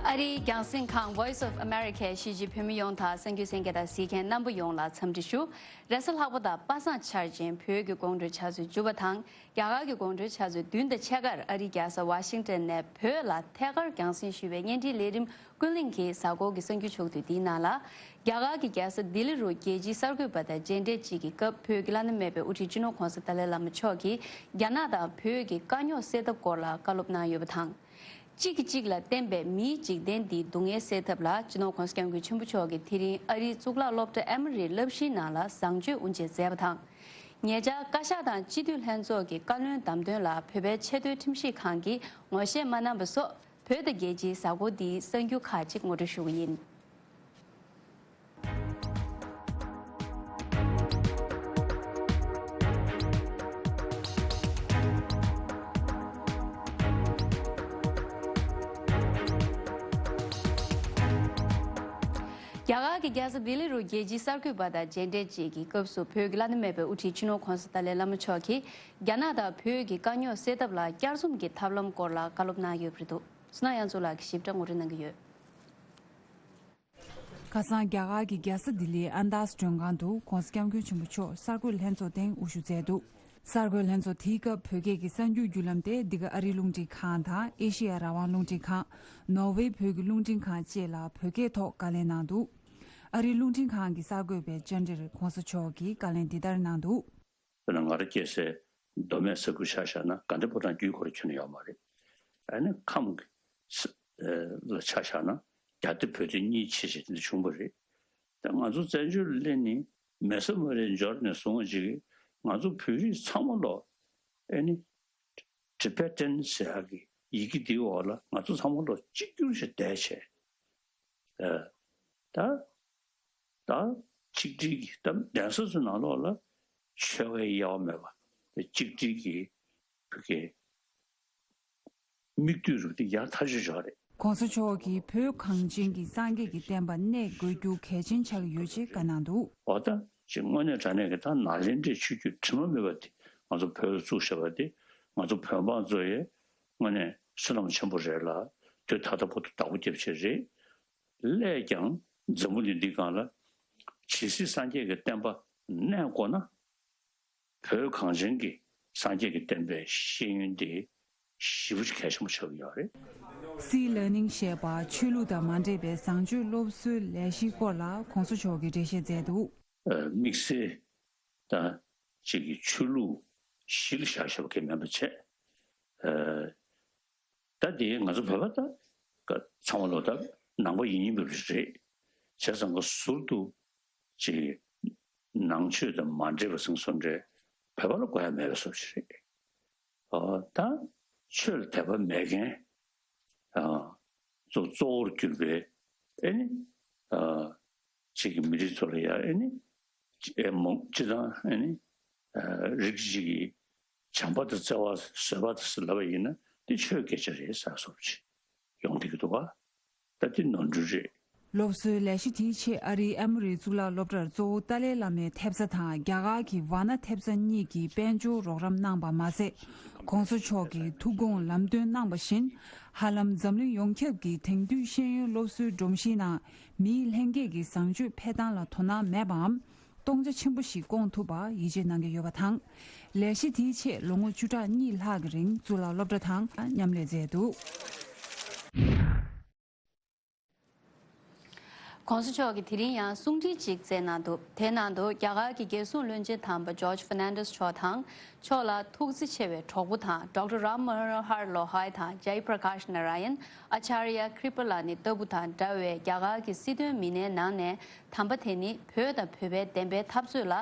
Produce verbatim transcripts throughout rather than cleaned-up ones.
ཨ་རིའི་རྒྱང་སྲིང་ཁང་Voice of America གཞིས་བྱེས་བོད་མི་ཡོངས་དང་གསར་འགྱུར་གསན་མཁན་དང་གཟིགས་མཁན་རྣམ་པ་ཡོངས་ལ་འཚམས་འདྲི་ཞུ། རེས་གཟའ་ལྷག་པ་དང་པ་སངས་འཆར་ཅན་བོད་ཀྱི་དགོང་དྲོའི་ཆུ་ཚོད་བཅུ་པ་དང་རྒྱ་གར་གྱི་དགོང་དྲོའི་ཆུ་ཚོད་བདུན་དང་ཕྱེད་ཀར་ཨ་རིའི་རྒྱལ་ས་ཝ་ཤིང་ཊོན་ནས་བོད་ལ་ཐད་ཀར་རྒྱང་སྲིང་ཞུས་པའི་བརྙན་འཕྲིན་ལས་རིམ་ཀུན་གླེང་གི་གཟའ་འཁོར་གྱི་གསར་འགྱུར་ཕྱོགས་བསྡུས་འདིའི་ནང་ལ། རྒྱ་གར་གྱི་རྒྱལ་ས་ལྡི་ལི་རུ་རྒྱལ་སྤྱིའི་གསར་འགོད་པ་དང་མཇལ་འཕྲད་ཅིག་གི་སྐབས་བོད་ཀྱི་བླ་ན་མེད་པའི་དབུ་ཁྲིད་སྤྱི་ནོར་༧གོང་ས་ཏཱ་ལའི་བླ་མ་མཆོག་གིས་རྒྱ་ནག་དང་བོད་ཀྱི་དཀའ་རྙོག་སེལ་ཐབས་སྐོར་ལ་བཀའ་སློབ་གནང་ཡོད་པ་དང་། གཅིག་གིས་གཅིག་ལ་བརྟེན་པའི་མིའི་འཇིག་རྟེན་འདིའི་སྡུག་བསྔལ་སེལ་ཐབས་ལ་སྤྱི་ནོར་༧གོང་ས་༧སྐྱབས་མགོན་ཆེན་པོ་མཆོག་གིས་དེ་རིང་ཨ་རིའི་གཙུག་ལག་སློབ་གྲྭ་ཨེ་མོ་རིའི་བསླབ་གཞིའི་ནང་ལ་བཟང་སྤྱོད་དབུ་འབྱེད་མཛད་པ་དང་། ཉེ་ཆར་བཀའ་ཤག་དང་སྤྱི་འཐུས་ལྷན་ཚོགས་ཀྱི་བཀའ་བློན་བདམས་ཐོན་ལ་བོད་པའི་ཆེས་མཐོའི་ཁྲིམས་ཞིབ་ཁང་གིས་ངོ་ཤེས་མ་གནང་པ་སོགས་བོད་དང་རྒྱལ་སྤྱིའི་གཟའ་འཁོར་འདིའི་གསར་འགྱུར་ཁག་ཅིག་ངོ་སྤྲོད་ཞུ་གི་ཡིན། རྒྱ་གར་གྱི་རྒྱལ་ས་ལྡི་ལི་རུ་རྒྱལ་སྤྱིའི་གསར་འགོད་པ་དང་མཇལ་འཕྲད་ཅིག་གི་སྐབས་སུ་བོད་ཀྱི་བླ་ན་མེད་པའི་དབུ་ཁྲིད་སྤྱི་ནོར་༧གོང་ས་ཏཱ་ལའི་བླ་མ་མཆོག་གིས་རྒྱ་ནག་དང་བོད་ཀྱི་དཀའ་རྙོག་སེལ་ཐབས་ལ་བསྐྱར་འཛོམས་ཀྱི་ཐབས་ལམ་སྐོར་ལ་བཀའ་སློབ་གནང་ཡོད་པ་རེད་འདུག་བསོད་ནམས་དབྱངས་མཚོ་ལགས་ཀྱིས་ཞིབ་ཕྲ་ངོ་སྤྲོད་གནང་གི་ཡོད། ཁ་སང་རྒྱ་གར་གྱི་རྒྱལ་ས་ལྡི་ལིའི་ཨན་དཱས་མགྲོན་ཁང་དུ་༧གོང་ས་༧སྐྱབས་མགོན་ཆེན་པོ་མཆོག་གསར་འགོད་ལྷན་ཚོགས་སྟེང་དབུ་བཞུགས་མཛད་འདུག་གསར་འགོད་ལྷན་ཚོགས་དེའི་སྐབས་བོད་སྐད་ཀྱི་གསར་འགྱུར་བརྒྱུད་ལམ་སྟེ་འདི་ག་ཨ་རིའི་རླུང་འཕྲིན་ཁང་དང་ཨེ་ཤེ་ཡ་རང་དབང་རླུང་འཕྲིན་ཁང་། ནོར་ཝེ་བོད་ཀྱི་རླུང་འཕྲིན་ཁང་བཅས་ལ་བོད་སྐད་ཐོག་བཀའ་ལན་གནང་འདུག་ཨ་རིའི་རླུང་འཕྲིན་ཁང་གི་གསར་འགོད་པའི་བཅར་འདྲིར་༧གོང་ས་མཆོག་གིས་བཀའ་ལན་འདི་ལྟར་གནང་འདུག་དཔེར་ན་ང་རང་སྐྱེས་སའི་མདོ་སྨད་ས་ཁུལ་ཆ་བཞག་ན་དགའ་ལྡན་ཕོ་བྲང་བརྒྱུད་ཁོ་རང་ཁྱོན་ནས་ཡོད་མ་རེད། ཨ་ནི་ཁམས་ཀྱི་ས་ལ་ཆ་བཞག་ན་རྒྱ་སྡེ་བོད་སྡེ་གཉིས་ཕྱེ་བྱས་དེ་འདྲ་བྱུང་བ་རེད། ད་ང་ཚོ་བཙན་བྱོལ་གླེང་ནི་མེ་སོར་མོ་རའི་འབྱོར་ནས་བཟུང་བ་ཅིག་ང་ཚོ་བོད་རིགས་ཚང་མ་ལོ་ཨ་ནི་ཊི་བེ་ཊན་ཟེར་ཡག་གི་ཡི་གེ་འདིའི་འོག་ལ་ང་ཚོ་ཚང་མ་ལོ་གཅིག་གྱུར་ཞིག་བསྡད་བྱས། ད་ད་ཆིག་སྒྲིལ་གྱི་ད་གདན་ས་ཚོའི་ནང་ལོགས་ལ་ཆོལ་ཁའི་དབྱེ་བ་མེད་པ་དེ་གཅིག་སྒྲིལ་གྱི་བོད་སྐད་མིག་ལྟོས་རུ་དེ་ཡག་ཐག་ཆོད་ཆོག་རེད། ༸གོང་ས་མཆོག་གིས་བོད་གངས་ཅན་གྱི་སངས་རྒྱས་ཀྱི་བསྟན་པ་གནས་དགོས་རྒྱུ་གལ་ཆེན་ཆགས་ཀྱི་ཡོད་ཅེས་བཀའ་གནང་འདུག་འོ་ད་ཅིག་དངོས་གནས་དྲང་གནས་ཀྱི་ད་ནཱ་ལེནྡྲའི་ཆོས་བརྒྱུད་དྲི་མ་མེད་པ་དེ་ང་ཚོ་བོད་ལ་བཙུགས་བཞག་པ་དེ་ང་ཚོ་བོད་འབངས་ཚོ་ཡི་དངོས་གནས་བསོད་ནམས་ཆེན་པོ་རེད་ལ་དུས་ད་ལྟ་བར་དུ་བདག་པོ་རྒྱབ་ཆེད་རེད། སླད་ཀྱང་འཛམ་བུ་གླིང་འདིའི་སྒང་ལ་ཇི་སྲིད་སངས་རྒྱས་ཀྱི་བསྟན་པ་གནས་དགོས་ན། བོད་གངས་ཅན་གྱི་སངས་རྒྱས་ཀྱི་བསྟན་པའི་ཤེས་ཡོན་དེ་ཞེ་པོ་ཅིག་གལ་ཆེན་པོ་ཆགས་ཀྱི་ཡོད་རེད། སི་ལར་ནིང་ཞེས་པ་ཆོས་ལུགས་དང་མ་འབྲེལ་བའི་བཟང་སྤྱོད་སློབ་གསོའི་ལས་གཞིའི་སྐོར་ལ་༸གོང་ས་མཆོག་གིས་འགྲེལ་བཤད་མཛད་འདུག་དམིགས་བསལ་དང་གཅིག་གི་ཆོས་ལུགས་གཞི་ལ་བཞག་བཞག་པ་གང་མིན་པ་བྱས། ད་དེ་ང་ཚོ་བོད་པ་ད་ག་ཚང་མ་ལོ་ད་ནང་པ་ཡིན་ཡིན་པ་རེད། བྱས་ཙང་ག་ཟུར་དུ་ཅིག་ནང་ཆོས་དང་མ་འདྲེས་པ་ཟེར་བཟོ་འདྲ་བོད་པ་ལ་དགོས་ཡ་མེད་པའི་བཟོ་ཞིག་རེད། ཨ་ད་ཆོས་ལ་དད་པ་མེད་མཁན་ཨ་གཙོ་གཙོ་བོར་གྱུར་པའི་ཨེ་ནི་ཨ་ཅིག་གི་མི་རིགས་ཚོ་ལ་ཡ་ཨེ་ནི་ཨེ་མོ་སྤྱི་དང་ཨེ་ནི་ཨ་རིགས་གཅིག་གི་བྱམས་པ་དང་བརྩེ་བ་བཟོད་པ་དང་ཟེར་ལབ་པ་ཡིན་ན་དེ་ཆོས་སྐད་ཆ་རེད་ཟེར་སོགས་ཅིག་ཡོང་བསྡད་ཀྱི་འདུག་ག་ད་དེ་ནོར་འཁྲུལ་རེད། སློབ་གསོའི་ལས་གཞི་དེའི་ཆེད་ཨ་རིའི་ཨེ་མོ་རིའི་གཙུག་ལག་སློབ་གྲྭར་གཙོ་བོ་ཏཱ་ལའི་བླ་མའི་ཐེབས་རྩ་དང་རྒྱ་གར་གྱི་ཝཱ་ཎ་ཐེབས་རྩ་གཉིས་ཀྱི་དཔལ་འབྱོར་རོགས་རམ་གནང་པ་མ་ཟད། ༸གོང་ས་མཆོག་གིས་ཐུགས་དགོངས་ལམ་སྟོན་གནང་པ་བཞིན། ཧ་ལམ་འཛམ་གླིང་ཡོངས་ཁྱབ་ཀྱི་དེང་དུས་ཤེས་ཡོན་སློབ་གསོའི་སྒྲོམ་གཞིའི་ནང་མིའི་ལྷན་སྐྱེས་ཀྱི་བཟང་སྤྱོད་འཕེལ་སྟངས་ལ་དོ་སྣང་མེད་པའམ། སྟོང་ཆ་ཆེན་པོ་ཞིག་སྐོང་ཐུབ་པར་ཡིད་ཆེས་གནང་གི་ཡོད་པ་དང་། ལས་གཞི་དེའི་ཆེད་ལོ་ངོ་བཅུ་ཕྲག་གཉིས་ལྷག་གི་རིང་གཙུག་ལག་སློབ་གྲྭ་དང་མཉམ་ལས་མཛད་འདུག ༸གོང་ས་མཆོག་གིས་དེ་རིང་ཡང་གསུང་འཕྲིན་ཅིག་བསྩལ་གནང་འདུག་དེའི་ནང་དུ་རྒྱ་གར་གྱི་རྒྱལ་སྲུང་བློན་ཆེན་དམ་པ་ཇོརྗ་ཧྥར་ནན་ཌེས་མཆོག་དང་། མཆོག་ལ་ཐུགས་བརྩེ་ཆེ་བའི་གྲོགས་པོ་དང་ཌོག་ཊར་རམ་མ་ནོ་ཧར་ལོ་ཧའི་དང་ཇའི་པྲ་ཀཱཤ་ནཱ་ར་ཡན། ཨ་ཅཱརྱ་ཀྲི་པ་ལ་ནི་ལྟ་བུ་དང་འདྲ་བའི་རྒྱ་གར་གྱི་སྲིད་དོན་མི་སྣའི་ནང་ནས་དམ་པ་དེ་ནི་བོད་དང་བོད་པའི་བདེན་པའི་འཐབ་རྩོད་ལ་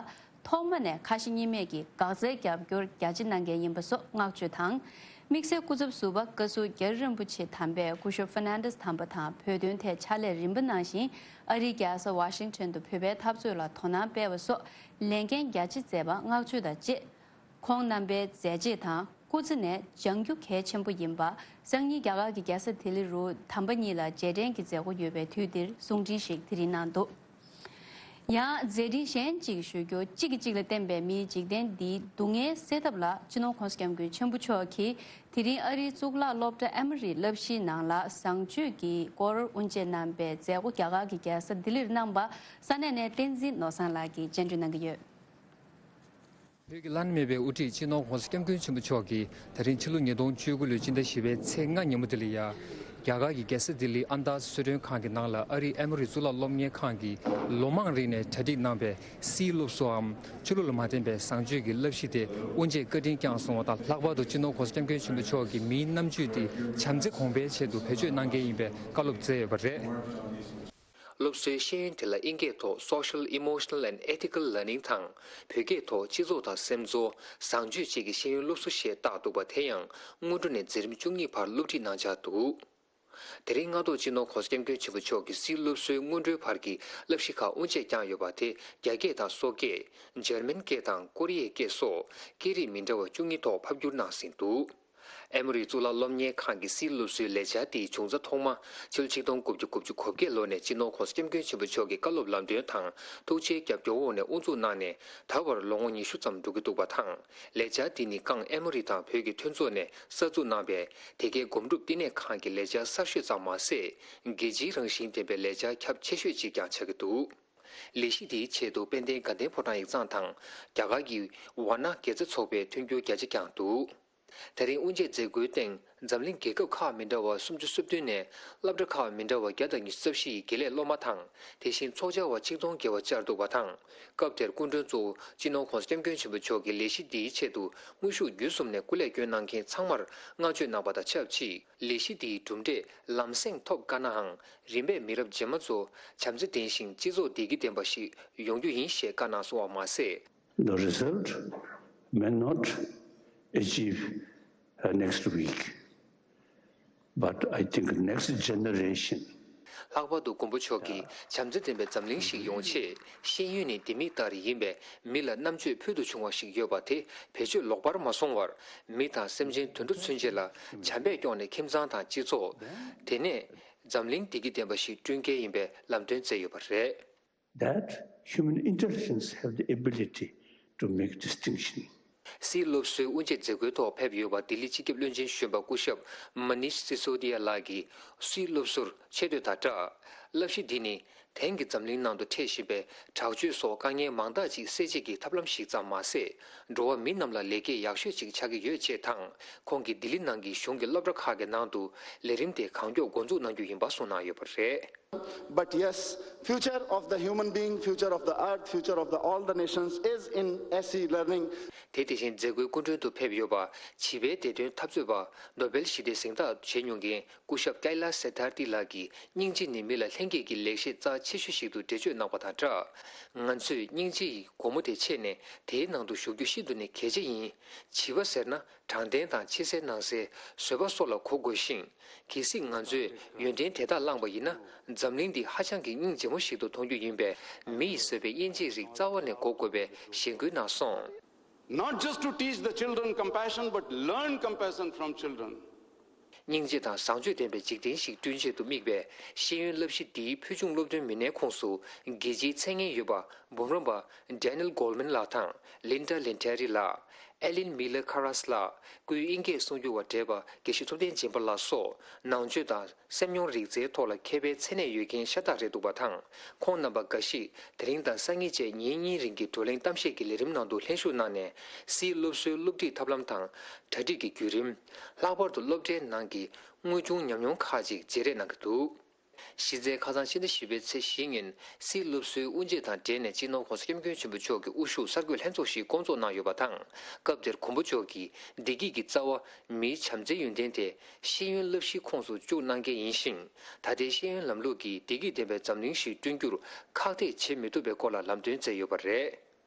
ཐོག་མ་ནས་ཁ་ཞེ་གཉིས་མེད་ཀྱིས་འགག་རྩའི་རྒྱབ་སྐྱོར་རྒྱ་ཆེ་གནང་མཁན་ཡིན་པ་སོགས་བསྔགས་བརྗོད་དང་། དམིགས་བསལ་སྐུ་ཚབ་ཟུར་པ་བཀའ་ཟུར་རྒྱ་རི་རིན་པོ་ཆེ་དམ་པས་སྐུ་ཞབས་ཧྥར་ནན་ཌེས་དམ་པ་དང་བོད་དོན་ཐད་ཕྱག་ལས་རིམ་པ་གནང་ཞིང་། ཨ་རིའི་རྒྱལ་ས་ཝ་ཤིང་ཊོན་དུ་བོད་པའི་འཐབ་རྩོད་ལ་དོ་སྣང་སྤེལ་བ་སོགས་ལས་འགན་རྒྱ་ཆེ་མཛད་པར་བསྔགས་བརྗོད་དང་བཅས། ཁོང་རྣམ་པའི་མཛད་རྗེས་དང་སྐུ་ཚེ་ནས་སྦྱང་རྒྱུ་གལ་ཆེན་པོ་ཡིན་པ། སང་ཉིན་རྒྱ་གར་གྱི་རྒྱལ་ས་ལྡི་ལི་རུ་དམ་པ་གཉིས་ལ་རྗེས་དྲན་གྱི་མཛད་སྒོ་ཡོད་པའི་དུས་འདིར་གསུང་འཕྲིན་ཞིག་དེ་རིང་གནང་འདུག་ཡང་མཛད་འཕྲིན་གཞན་གཅིག་ཞུ་རྒྱུ། གཅིག་གིས་གཅིག་ལ་བརྟེན་པའི་མིའི་འཇིག་རྟེན་འདིའི་སྡུག་བསྔལ་སེལ་ཐབས་ལ་སྤྱི་ནོར་༸གོང་ས་༸སྐྱབས་མགོན་ཆེན་པོ་མཆོག་གིས། དེ་རིང་ཨ་རིའི་གཙུག་ལག་སློབ་གྲྭ་ཨེ་མོ་རི་བསླབ་གཞིའི་ནང་ལ་བཟང་སྤྱོད་ཀྱི་སྐོར་དབུ་འབྱེད་གནང་པའི་མཛད་སྒོ་རྒྱ་གར་གྱི་རྒྱལ་ས་ལྡི་ལིར་གནང་པ། ས་གནས་ནས་བསྟན་འཛིན་ནོར་བཟང་ལགས་ཀྱིས་སྙན་སྒྲོན་གནང་གི་ཡོད། བོད་ཀྱི་བླ་ན་མེད་པའི་དབུ་ཁྲིད་སྤྱི་ནོར་༸གོང་ས་༸སྐྱབས་མགོན་ཆེན་པོ་མཆོག་གིས་ད་རིང་ཕྱི་ལོ་ཉིས་སྟོང་བཅུ་དགུ་ལོའི་སྤྱི་ཟླ་བཞི་པའི་ཚེས་ལྔ་ཉིན་མོ་དེ་ལ་ཡ། རྒྱ་གར་གྱི་རྒྱལ་ས་ལྡི་ལིའི་ཨན་དཱས་གསོལ་མགྲོན་ཁང་གི་ནང་ལ་ཨ་རིའི་ཨེ་མོ་རི་གཙུག་ལག་སློབ་གཉེར་ཁང་གིས་ལོ་མང་རིང་ནས་གྲ་སྒྲིག་གནང་པའི་སིའི་སློབ་གསོའམ་ཆོས་ལུགས་ལ་མ་བརྟེན་པའི་བཟང་སྤྱོད་ཀྱི་བསླབ་གཞི་དེ་དབུ་འབྱེད་བཀའ་དྲིན་བསྐྱངས་སོང་བ་དང་། ལྷག་པར་དུ་སྤྱི་ནོར་༸གོང་ས་༸སྐྱབས་མགོན་ཆེན་པོ་མཆོག་གིས་མིའི་རྣམ་དཔྱོད་དེ་བྱམས་བརྩེ་གོང་འཕེལ་ཆེད་དུ་བེད་སྤྱོད་གནང་གལ་ཡིན་པའི་བཀའ་སློབ་སྩལ་ཡོད་པ་རེད། སློབ་གསོའི་ཤེས་ཡོན་དེ་ལ་དབྱིན་སྐད་ཐོག་Social Emotional and Ethical Learning དང་། བོད་སྐད་ཐོག་སྤྱི་ཚོགས་དང་སེམས་ཚོར། བཟང་སྤྱོད་བཅས་ཀྱི་ཤེས་ཡོན་སློབ་གསོ་ཞེས་བཏགས་འདུག་པ། དེ་ཡང་སྔོན་འགྲོ་ནས་འཛིན་རིམ་བཅུ་གཉིས་བར་སློབ་ཁྲིད་གནང་འཆར་འདུག་དེ་རིང་སྔ་དྲོ་སྤྱི་ནོར་༸གོང་ས་༸སྐྱབས་མགོན་ཆེན་པོ་མཆོག་གིས་སིའི་སློབ་གསོའི་སྔོན་འགྲོའི་བར་གྱི་བསླབ་གཞི་ཁག་དབུ་འབྱེད་བསྐྱངས་ཡོད་པ། དེ་རྒྱ་སྐད་དང་སོག་སྐད། འཇར་མན་སྐད་དང་ཀོ་རི་ཡའི་སྐད་སོགས་སྐད་རིགས་མི་འདྲ་བ་བཅུ་གཉིས་ཐོག་ཕབ་བསྒྱུར་གནང་ཟིན་འདུག་ཨེ་མོ་རི་གཙུག་ལག་སློབ་གཉེར་ཁང་གི་སིའི་སློབ་གསོའི་ལས་འཆར་དེའི་བྱུང་རྩ་ཐོག་མ་ཕྱི་ལོ་ཆིག་སྟོང་དགུ་བརྒྱ་དགུ་བཅུ་གོ་བརྒྱད་ལོ་ནས་སྤྱི་ནོར་༸གོང་ས་༸སྐྱབས་མགོན་ཆེན་པོ་མཆོག་གི་བཀའ་སློབ་ལམ་སྟོན་དང་ཐུགས་རྗེའི་རྒྱབ་སྐྱོར་འོག་ནས་དབུ་འཛུགས་གནང་ནས། ད་བར་ལོ་ངོ་ཉི་ཤུ་ཙམ་འགྲོ་གི་འདུག་པ་དང་། ལས་འཆར་འདི་ནི་རྐང་ཨེ་མོ་རི་དང་བོད་ཀྱི་མཐུན་ཚོགས་ནས་གསར་འཛུགས་གནང་པའི་དེ་གའི་སྒོམ་སྒྲུབ་བསྟི་གནས་ཁང་གི་ལས་འཆར་གསར་ཤོས་ཙམ་མ་ཟད། རྒྱལ་སྤྱིའི་རང་བཞིན་ལྡན་པའི་ལས་འཆར་ཁྱབ་ཆེ་ཤོས་ཅིག་ཀྱང་ཆགས་ཀྱི་འདུག་ལས་གཞི་འདིའི་ཆེད་དུ་དཔལ་ལྡན་དགའ་ལྡན་ཕོ་བྲང་ཡིག་ཚང་དང་རྒྱ་གར་གྱི་ཝཱ་ཎ་དགེ་རྩ་ཚོགས་པས་མཐུན་འགྱུར་རྒྱ་ཆེ་བསྐྱངས་འདུག་དེ་རིང་དབུ་འབྱེད་མཛད་སྒོའི་སྟེང་འཛམ་གླིང་རྒྱལ་ཁབ་ཁག་མི་འདྲ་བ་སུམ་ཅུ་སོ་བདུན་ནས་སློབ་གྲྭ་ཁག་མི་འདྲ་བ་བརྒྱ་དང་ཉི་ཤུ་རྩ་བཞི་ཡི་དགེ་ལས་སློབ་མ་དང་། དེ་བཞིན་ཚོགས་བཅར་བ་ཆིག་སྟོང་བརྒལ་བ་བཅར་འདུག་པ་དང་། སྐབས་དེར་སྐུ་མགྲོན་གཙོ་བོ་སྤྱི་ནོར་༸གོང་ས་༸སྐྱབས་མགོན་ཆེན་པོ་མཆོག་གིས་ལས་གཞི་འདིའི་ཆེད་དུ་དངོས་ཤུགས་བརྒྱུད་གསུམ་ནས་སྐུ་ལས་སྐྱོན་གནང་མཁན་ཚང་མར་བསྔགས་བརྗོད་གནང་པ་དང་ཆབས་ཅིག་ལས་གཞི་འདིའི་གྲུབ་འབྲས་ལམ་སེང་ཐོབ་དཀའ་ནའང་། རིམ་པས་མི་རབས་རྗེས་མ་ཚོ་བྱམས་བརྩེ་ལྡན་ཞིང་སྤྱི་ཚོགས་བདེ་སྐྱིད་ལྡན་པ་ཞིག་ཡོང་རྒྱུ་ཡིན་ཞེས་བཀའ་གནང་སོང་བ་མ་ཟད། The result may not achieve uh, next week, but I think next generation. ལྷག་པར་དུ་མགོན་པོ་མཆོག་གིས་བྱམས་བརྩེ་ལྡན་པའི་འཛམ་གླིང་ཞིག་ཡོང་ཆེད། ཤེས་ཡོན་ནི་ལྡེ་མིག་ལྟར་ཡིན་པས། མི་ལ་རྣམ་དཔྱོད་ཕུལ་དུ་བྱུང་བ་ཞིག་ཡོད་པ་དེ་བེད་སྤྱོད་ལོག་པར་མ་སོང་བར། མི་དང་སེམས་ཅན་དུད་འགྲོ་ཚུན་ཆད་ལ་བྱམས་པས་སྐྱོང་ནས་ཁྱིམ་ཚང་དང་སྤྱི་ཚོགས། དེ་ནས་འཛམ་གླིང་བདེ་སྐྱིད་ལྡན་པ་ཞིག་བསྐྲུན་གལ་ཡིན་པའི་ལམ་སྟོན་མཛད་ཡོད་པ་རེད། That human intelligence have the ability to make distinction. སིའི་སློབ་གསོའི་དབུ་འབྱེད་མཛད་སྒོའི་ཐོག་ཕེབས་ཡོད་པ། ལྡི་ལི་སྤྱི་ཁྱབ་བློན་ཆེན་གཞོན་པ་སྐུ་ཞབས་མ་ནིཤ་སི་སོ་དི་ཡ་ལགས་ཀྱིས་སིའི་སློབ་གསོར་ཆེ་བསྟོད་དང་སྦྲགས། བསླབ་གཞི་འདི་ནི་དེང་གི་འཛམ་གླིང་ནང་དུ་འཕྲད་བཞིན་པའི་དྲག་སྤྱོད་སོགས་དཀའ་ངལ་མང་དག་ཅིག་སེལ་བྱེད་ཀྱི་ཐབས་ལམ་ཞིག་ཙམ་མ་ཟད། འགྲོ་བ་མི་རྣམས་ལ་ལེགས་སྐྱེས་ཡག་ཤོས་ཅིག་ཆགས་ཀྱི་ཡོད་ཅེས་དང་། ཁོང་གིས་ལྡི་ལི་ནང་གི་གཞུང་གི་སློབ་གྲྭ་ཁག་གི་ནང་དུ་ལས་རིམ་དེ་གང་མགྱོགས་འགོ་འཛུགས་གནང་རྒྱུ་ཡིན་པ་གསུངས་གནང་ཡོད་པ་རེད། But yes, future of the human being, future of the earth, future of the all the nations is in S E learning. དེ་དེ་བཞིན་མཛད་སྒོའི་སྐུ་མགྲོན་དུ་ཕེབས་ཡོད་པ། བྱིས་པའི་བདེ་དོན་འཐབ་རྩོད་པ། ནོ་བེལ་ཞི་བདེའི་གཟེངས་རྟགས་བཞེས་མྱོང་མཁན་སྐུ་ཞབས་ཀའི་ལ་སེ་ཐར་ཏི་ལགས་ཀྱིས། སྙིང་རྗེ་ནི་མི་ལ་ལྷན་སྐྱེས་ཀྱི་ལེགས་བཤད་རྩ་ཆེ་ཤོས་ཤིག་ཏུ་འགྲེལ་བརྗོད་གནང་བ་དང་སྦྲགས། ང་ཚོས་སྙིང་རྗེ་ཡི་སྒོ་མོ་དེ་ཕྱེས་ནས། དེའི་ནང་དུ་ཞུགས་རྒྱུ་ཤིན་ཏུ་ནས་གལ་ཆེ་ཡིན། བྱིས་པ་ཟེར་ན། དྲང་བདེན་དང་ཕྱི་གསལ་ནང་གསལ། བཟོད་པ་སོགས་ལ་གོ་དགོས་ཤིང་། གལ་སྲིད་ང་ཚོས་ཡོན་ཏན་དེ་དག་བླངས་པ་ཡིན་ན། འཛམ་གླིང་འདི་ཧ་ཅང་གི་སྙིང་རྗེ་མོ་ཞིག་ཏུ་མཐོང་རྒྱུ་ཡིན་པས། མི་ཡིས་བཟོས་པའི་དབྱེ་འབྱེད་རིགས་རྩ་བ་ནས་འགོག་དགོས་པའི་ཞེན་སྐུལ་གནང་སོང་། Not just to teach the children compassion, but learn compassion from children. སྙིང་རྗེ་དང་བཟང་སྤྱོད་ལྡན་པའི་འཇིག་རྟེན་ཞིག་བསྐྲུན་ཆེད་དུ་དམིགས་པའི་ཤེས་ཡོན་བསླབ་གཞི་འདིའི་ཕུལ་བྱུང་སློབ་སྟོན་མི་སྣའི་ཁོངས་སུ། རྒྱལ་སྤྱིའི་མཚན་སྙན་ཡོད་པ་འབུམ་རམས་པ་Daniel Goleman ལགས་དང་། Linda Lettieri ལགས། Ellen Miller Karas ལགས། སྐུའི་དབྱིན་སྐད་གསུང་སྒྱུར་བ་བགྲེས་པ་དགེ་བཤེས་ཐུབ་བསྟན་སྦྱིན་པ་ལགས་སོགས། ནང་ཆོས་དང་སེམས་མྱོང་རིག་རྩལ་ཐོག་ལ་མཁས་པའི་མཚན་གནས་ཡོད་མཁན་ཤ་སྟག་རེད་འདུག་པ་དང་། ཁོང་རྣམ་པ་འགའ་ཞིག་དེ་རིང་དང་སང་ཉིན་བཅས་ཉིན་གཉིས་རིང་གི་བགྲོ་གླེང་གཏམ་བཤད་ཀྱི་ལས་རིམ་ནང་དུ་ལྷན་ཞུགས་གནང་ནས། སིའི་སློབ་གསོའི་སློབ་ཁྲིད་ཐབས་ལམ་དང་། གྲ་སྒྲིག་གི་བརྒྱུད་རིམ། ལྷག་པར་དུ་སློབ་གྲྭའི་ནང་གི་དངོས་བྱུང་ཉམས་མྱོང་ཁག་ཅིག་བརྗེ་རེས་གནང་གི་འདུག་གཞི་རྩའི་ཁ་སང་ཕྱི་ཟླ་བཞི་པའི་ཚེས་བཞི་ཉིན། སིའི་སློབ་གསོའི་དབུ་འབྱེད་དང་འབྲེལ་ནས། སྤྱི་ནོར་༸གོང་ས་༸སྐྱབས་མགོན་ཆེན་པོ་མཆོག་གི་དབུ་བཞུགས་གསར་འགོད་ལྷན་ཚོགས་ཤིག་བསྐོང་ཚོགས་གནང་ཡོད་པ་དང་། སྐབས་དེར་མགོན་པོ་མཆོག་གིས། བདེ་སྐྱིད་ཀྱི་རྩ་བ་མིའི་བྱམས་བརྩེའི་ཡོན་ཏན་དེ་ཤེས་ཡོན་བསླབ་གཞིའི་ཁོངས་སུ་བཅུག་གནང་གལ་ཡིན་ཞིང་། ད་ལྟའི་ཤེས་ཡོན་ལམ་ལུགས་ཀྱིས་བདེ་སྐྱིད་ལྡན་པའི་འཛམ་གླིང་ཞིག་བསྐྲུན་རྒྱུར་ཁག་ཐེག་བྱེད་མི་ཐུབ་པའི་སྐོར་ལ་ལམ་སྟོན་མཛད་ཡོད་པ་རེད།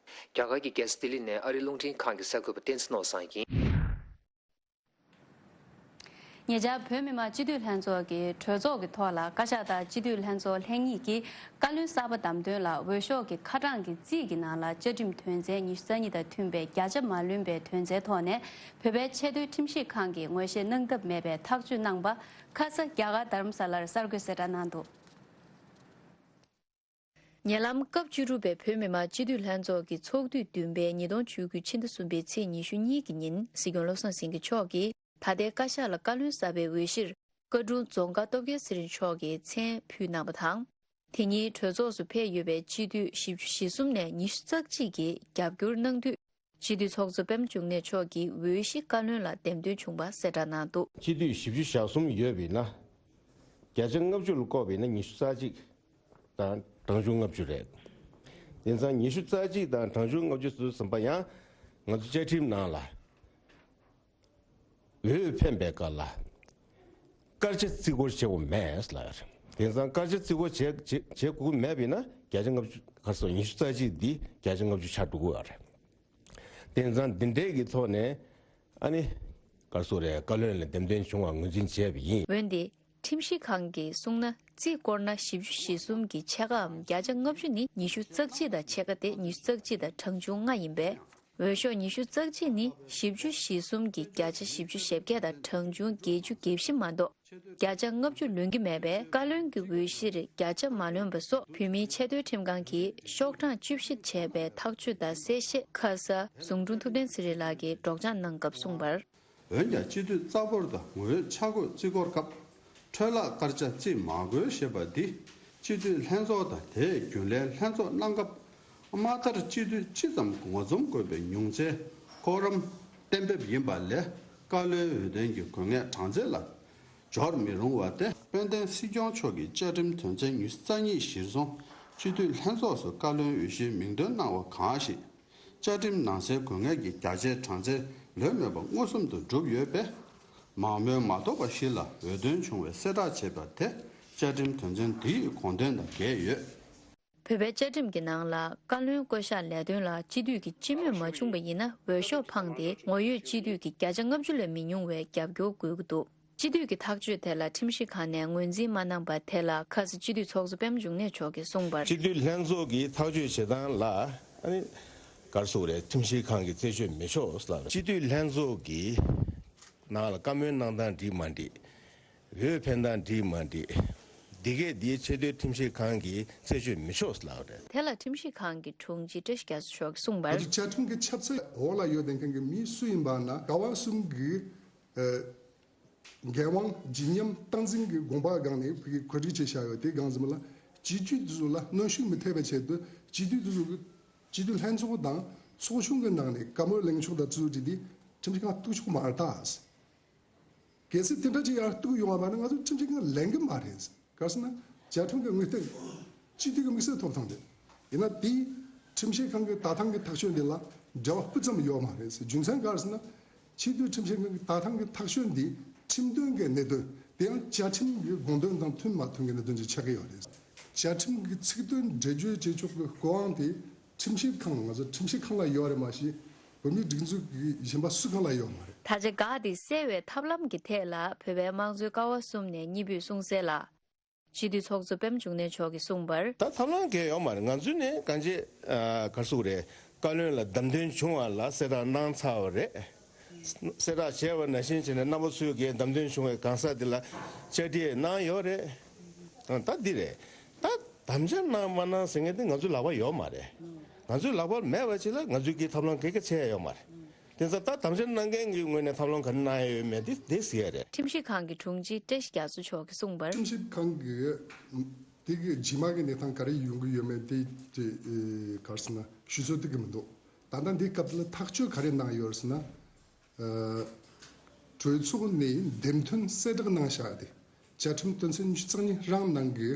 རྒྱ་གར་གྱི་རྒྱལ་ས་ལྡི་ལི་ནས་ཨ་རིའི་རླུང་འཕྲིན་ཁང་གི་གསར་འགོད་པ་བསྟན་འཛིན་ནོར་བཟང་ཡིན། ཉེ་ཆར་བོད་མི་མང་སྤྱི་འཐུས་ལྷན་ཚོགས་ཀྱི་གྲོས་ཚོགས་ཀྱི་ཐོག་ལ། བཀའ་ཤག་དང་སྤྱི་འཐུས་ལྷན་ཚོགས་ལྷན་གཉིས་ཀྱིས་བཀའ་བློན་གསར་པ་བདམས་དོན་ལ། འོས་ཤོག་གི་ཁ་གྲངས་ཀྱི་རྩིས་ཀྱི་ནང་ལ་བཅའ་ཁྲིམས་དོན་ཚན་ཉི་ཤུ་རྩ་གཉིས་དང་མཐུན་པའི་བརྒྱ་ཆ་མ་ལོན་པའི་དོན་ཚན་ཐོག་ནས། བོད་པའི་ཆེས་མཐོའི་ཁྲིམས་ཞིབ་ཁང་གིས་ངོས་བཞེས་གནང་ཐབས་མེད་པའི་ཐག་གཅོད་གནང་པ། ཁ་ས་རྒྱ་གར་རྡ་རམ་ས་ལར་གསར་འགོད་གསལ་བསྒྲགས་གནང་འདུག་ཉེ་ལམ་སྐབས་བཅུ་དྲུག་པའི་བོད་མི་མང་སྤྱི་འཐུས་ལྷན་ཚོགས་ཀྱི་ཚོགས་དུས་བདུན་པའི་ཉིས་སྟོང་བཅུ་དགུ་ཕྱི་ཟླ་གསུམ་པའི་ཚེས་ཉི་ཤུ་གཉིས་ཀྱི་ཉིན་སྲིད་སྐྱོང་བློ་བཟང་སེང་གེ་མཆོག་གིས་ད་ལྟའི་བཀའ་ཤག་ལ་བཀའ་བློན་གསར་པའི་འོས་གཞིར་བཀའ་དྲུང་རྫོང་དཀར་སྟོབས་རྒྱལ་ཚེ་རིང་མཆོག་གིས་མཚན་ཕུལ་གནང་བ་དང་། དེ་ཉིན་གྲོས་ཚོགས་སུ་ཕེབས་ཡོད་པའི་སྤྱི་འཐུས་བཞི་བཅུ་ཞེ་གསུམ་ནས་ཉི་ཤུ་རྩ་གཅིག་གིས་རྒྱབ་སྐྱོར་གནང་དུས། སྤྱི་འཐུས་ཚོགས་གཙོ་པད་མ་འབྱུང་གནས་མཆོག་གིས་འོས་གཞི་བཀའ་བློན་ལ་འདེམས་ཐོན་བྱུང་བ་གསལ་བསྒྲགས་གནང་འདུག་སྤྱི་འཐུས་བཞི་བཅུ་ཞེ་གསུམ་ཡོད་པ་ཡིན་ན། བརྒྱ་ཆ་ལྔ་བཅུ་ལ་བཀོད་པ་ཡིན་ན་ཉི་ཤུ་རྩ་གཅིག་དང་གྲངས་ཆུང་ལྔ་བཅུ་རེད། དེ་ཙང་ཉི་ཤུ་རྩ་གཅིག་དང་གྲངས་ཆུང་ལྔ་བཅུ་ཟེར་ཟིན་པ་ཡང་ང་ཚོ་བཅའ་ཁྲིམས་ནང་ལ། འོས་འཕེན་པའི་སྐབས་ལ། སྐར་ཆ་བརྩི་བཀུར་བྱེད་དགོས་མེད་ལབ་ཡོད་རེད། དེང་སང་སྐར་ཆ་བརྩི་བཀུར་བྱེད་བྱེད་བྱེད་དགོས་མེད་པ་ཡིན་ན་བརྒྱ་ཆ་ལྔ་བཅུ་ག་སོ་ཉི་ཤུ་རྩ་གཅིག་འདི་བརྒྱ་ཆ་ལྔ་བཅུ་ཆགས་འགྲོ་གི་ཡོད་རེད། དེང་སང་འདི་འདྲས་ཀྱི་ཐོག་ནས་ཨ་ནི་ག་སོ་རེད། བཀའ་བློན་ལ་འདེམས་ཐོན་བྱུང་བ་ངོས་འཛིན་བྱས་པ་ཡིན། འོན་ཏེ། ཁྲིམས་ཞིབ་ཁང་གིས་གསུངས་ན་རྩིས་བསྐོར་ན་བཞི་བཅུ་ཞེ་གསུམ་གྱི་ཕྱེད་ཀའམ་བརྒྱ་ཆ་ལྔ་བཅུ་ནི་ཉི་ཤུ་རྩ་གཅིག་དང་ཕྱེད་ཀ་སྟེ་ཉི་ཤུ་རྩ་གཅིག་དང་གྲངས་ཆུང་ལྔ་ཡིན་པས། འོས་ཤོག་ཉི་ཤུ་རྩ་གཅིག་ནི་བཞི་བཅུ་ཞེ་གསུམ་གྱི་བརྒྱ་ཆ་བཞི་བཅུ་ཞེ་བརྒྱད་དང་གྲངས་ཆུང་བརྒྱད་ཅུ་གྱ་བཞི་མ་གཏོགས་བརྒྱ་ཆ་ལྔ་བཅུ་ལོན་གྱི་མེད་པས། བཀའ་བློན་གྱི་འོས་གཞིར་བརྒྱ་ཆ་མ་ལོན་པ་སོགས་བོད་མིའི་ཆེས་མཐོའི་ཁྲིམས་ཁང་གིས་ཤོག་གྲངས་བཅུ་བཞི་བྱས་པའི་ཐག་གཅོད་དང་གསལ་བཤད་ཁ་ས་ཟུང་དྲུང་ཐུབ་བསྟན་ཚེ་རིང་ལགས་ཀྱིས་སྒྲོག་སྦྱང་གནང་སྐབས་གསུངས་པར། འོན་ཀྱང་སྤྱི་འཐུས་རྩ་འབོར་དང་ངོ་བོའི་ཆ་བགོས་རྩིས་སྐོར་སྐབས་འཕྲོ་བརླག་སྐར་ཆ་རྩིས་མ་དགོས་ཞེས་པ་འདི་སྤྱི་འཐུས་ལྷན་ཚོགས་དང་དེའི་རྒྱུན་ལས་ལྷན་ཚོགས་གནང་སྐབས་མ་མཐར་སྤྱི་འཐུས་སྤྱི་ཙམ་ངོ་འཛོམས་དགོས་པའི་ཉུང་ཚད་ཀོ་རམ་གཏན་འབེབས་ཡིན་པ་ལས་བཀའ་བློན་འོས་ཐོན་གྱི་དགོས་ངེས་གྲངས་ཚད་ལ་སྦྱོར་མི་རུང་བ་སྟེ། དཔལ་ལྡན་སྲིད་སྐྱོང་མཆོག་གིས་བཅའ་ཁྲིམས་དོན་ཚན་ཉི་ཤུ་རྩ་གཉིས་གཞིར་བཟུང་སྤྱི་འཐུས་ལྷན་ཚོགས་སུ་བཀའ་བློན་འོས་གཞིའི་མིང་འདོན་གནང་བ་གང་ཞིག་བཅའ་ཁྲིམས་ནང་གསལ་དགོས་ངེས་ཀྱི་བརྒྱ་ཆའི་གྲངས་ཚད་ལོན་མེད་པ་མངོན་སུམ་དུ་གྲུབ་ཡོད་པས། མང་མོས་མ་གཏོགས་པ་ཞིག་ལ་འོས་ཐོན་བྱུང་བའི་གསལ་བསྒྲགས་བྱས་པ་དེ་བཅའ་ཁྲིམས་དོན་ཚན་འདིའི་དགོངས་དོན་དང་འགལ་ཡོད། བོད་པའི་བཅའ་ཁྲིམས་ཀྱི་ནང་ལ་བཀའ་བློན་བསྐོ་གཞག་ལས་དོན་ལ་སྤྱི་འཐུས་ཀྱི་སྤྱི་མོས་མ་བྱུང་བ་ཡིན་ན་འོས་ཤོག་འཕངས་ཏེ་ངོ་ཡོད་སྤྱི་འཐུས་ཀྱི་བརྒྱ་ཆ་ལྔ་བཅུ་ལས་མི་ཉུང་བའི་རྒྱབ་སྐྱོར་དགོས་ཀྱི་འདུག་སྤྱི་འཐུས་ཀྱི་ཐག་གཅོད་དེ་ལ་ཁྲིམས་ཞིབ་ཁང་ནས་ངོས་འཛིན་མ་གནང་པ་དེ་ལ་ཁ་ས་སྤྱི་འཐུས་ཚོགས་གཙོ་པད་མ་འབྱུང་གནས་མཆོག་གིས་གསུངས་པར། སྤྱི་འཐུས་ལྷན་ཚོགས་ཀྱི་ཐག་གཅོད་བྱེད་སྟངས་ལ་ཨ་ནི་ག་རེ་ཟེར་དགོས་རེད། ཁྲིམས་ཞིབ་ཁང་གིས་རྩད་གཅོད་མི་ཆོག་ལབ། སྤྱི་འཐུས་ལྷན་ཚོགས་ཀྱི་ནང་ལ་བཀའ་མོལ་གནང་སྟངས་འགྲིག་མ་འགྲིག་འོས་འཕེན་སྟངས་འགྲིག་མ་འགྲིག་འདི་གས་འདིའི་ཆེས་མཐོའི་ཁྲིམས་ཞིབ་ཁང་གིས་རྩད་གཅོད་མི་ཆོག་ལབ་རེད། དེ་ལ་ཁྲིམས་ཞིབ་ཁང་གི་དྲུང་ཆེ་བཀྲ་ཤིས་རྒྱ་མཚོ་མཆོག་གིས་གསུངས་པར། ང་ཚོ་བཅའ་ཁྲིམས་ཀྱི་ཆབ་སྲིད་འོག་ལ་ཡོད་བསྡད་མཁན་གྱི་མི་སུ་ཡིན་པ་ན་ཀ་བ་གསུམ་གྱི་ཨ། འགན་དབང་ལྗིད་མཉམ་སྟངས་འཛིན་གྱི་དགོངས་པ་སྒང་ནས་བོད་ཀྱི་གོ་སྒྲིག་བྱས་བཞག་ཡོད། དེ་སྒང་ཙམ་ལ་སྤྱི་འཐུས་དེ་ཚོ་ལ་གནོན་ཤུགས་མི་ཐེབས་པའི་ཆེད་དུ་སྤྱི་འཐུས་དེ་ཚོ་གི་སྤྱི་འཐུས་ལྷན་ཚོགས་དང་ཚོགས་ཆུང་གི་ནང་ནས་བཀའ་མོལ་གླེང་ཕྱོགས་དང་དེ་ཚོ་འདི་དེ་ཁྲིམས་ཞིབ་ཁང་གཏུག་ཆོག་མ་རེད་ད། གལ་སྲིད་དེ་འདྲ་ཅིག་ཡར་གཏུག་ཡོང་བ་ན་ང་ཚོ་ཁྲིམས་ཞིབ་ཁང་ལེན་གི་མ་རེད། ག་རེ་ཟེར་ན་བཅའ་ཁྲིམས་ཀྱི་དངོས་བསྟན་སྤྱི་འཐུས་ཀྱི་དམིགས་བསལ་ཐོབ་ཐང་རེད། ཡིན་ན་དེ་ཁྲིམས་ཞིབ་ཁང་གི་ད་ཐེངས་ཀྱི་ཐག་གཅོད་འདི་ལ་འབྲེལ་བ་སྤུ་ཙམ་ཡོད་མ་རེད། རྒྱུ་མཚན་ག་རེ་ཟེར་ན་སྤྱི་འཐུས་ཁྲིམས་ཞིབ་ཁང་གི་ད་ཐེངས་ཀྱི་ཐག་གཅོད་འདི་ཁྲིམས་དོན་གྱི་གནད་དོན་དེ་ཡང་བཅའ་ཁྲིམས་ཀྱི་དགོངས་དོན་དང་མཐུན་མ་མཐུན་གྱི་གནད་དོན་ཅིག་ཆགས་ཀྱི་ཡོད་རེད། བཅའ་ཁྲིམས་ཀྱི་ཚིག་དོན་འགྲེལ་བརྗོད་བྱེད་ཕྱོགས་ཀྱི་སྐུ་དབང་དེ་ཁྲིམས་ཞིབ་ཁང་ང་ཚོ་ཁྲིམས་ཞིབ་ཁང་ལ་ཡོད་རེད་མ་གཞི་བོད་མིའི་སྒྲིག་འཛུགས་ཀྱི་གཞན་པ་སུ་གང་ལ་ཡོད་མ་རེད། ད་ཆ་འགག་དེ་སེལ་བའི་ཐབས་ལམ་གྱི་ཐད་ལ་བོད་པའི་དམངས་གཙོའི་ཀ་བ་གསུམ་ནས་གཉིས་པོས་གསུངས་གསལ་ལ། སྤྱི་འཐུས་ཚོགས་གཙོ་པད་མ་འབྱུང་གནས་མཆོག་གིས་གསུངས་པར། ད་ཐབས་ལམ་གང་ཡོད་མ་རེད། ང་ཚོས་ནས་གང་ཅི་ག་རེ་ཟེར་དགོས་རེད། བཀའ་བློན་ལ་བདམས་ཐོན་བྱུང་བ་ལ་གསལ་བསྒྲགས་གནང་ཚར་བ་རེད། གསལ་བསྒྲགས་བྱས་པ་ནང་བཞིན་བྱས་ནས་རྣམ་པ་ཚོས་ཀྱིས་བདམས་ཐོན་བྱུང་བའི་གང་ཟག་འདི་ལ་བཅར་འདྲི་གནང་ཡོད་རེད། ད་འདི་རེད། ད་དམ་བཅའ་གནང་མ་གནང་ཟེར་མཁན་དེ་ང་ཚོའི་ལག་པར་ཡོད་མ་རེད། ང་ཚོའི་ལག་པར་མེད་པ་ཅིག་ལ་ང་ཚོས་ཀྱིས་ཐབས་ལམ་ག་གེ་འཚོལ་ཡ་ཡོད་མ་རེད། དེ་ཚོ་ད་དམ་བཅའ་གནང་མཁན་གྱི་ངོས་ནས་ཐབས་ལམ་ག་རེ་གནང་ཡ་ཡོད་མེད་དེ་དེ་གཟིགས་ཡ་རེད། ཁྲིམས་ཞིབ་ཁང་གི་དྲུང་ཆེ་བཀྲ་ཤིས་རྒྱ་མཚོ་མཆོག་གིས་གསུངས་པར། ཁྲིམས་ཞིབ་ཁང་གིས་དེ་གི་རྗེས་མ་གི་གནས་སྟངས་ག་རེ་ཡོང་གི་ཡོད་མེད་དེ་དེ་ག་རེ་ཟེར་ན་ཞུ་སྲོལ་དེ་གི་མི་འདུག་ད་ལྟ་འདིའི་སྐབས་ལ་ཐག་གཅོད་ག་རེ་གནང་ཡོད་ཟེར་ན། གྲོས་ཚོགས་ནས་འདེམས་ཐོན་གསལ་བསྒྲགས་གནང་བཞག་སྟེ། བཅའ་ཁྲིམས་དོན་ཚན་ཉི་ཤུ་རྩ་གཉིས་རང་ནང་གི་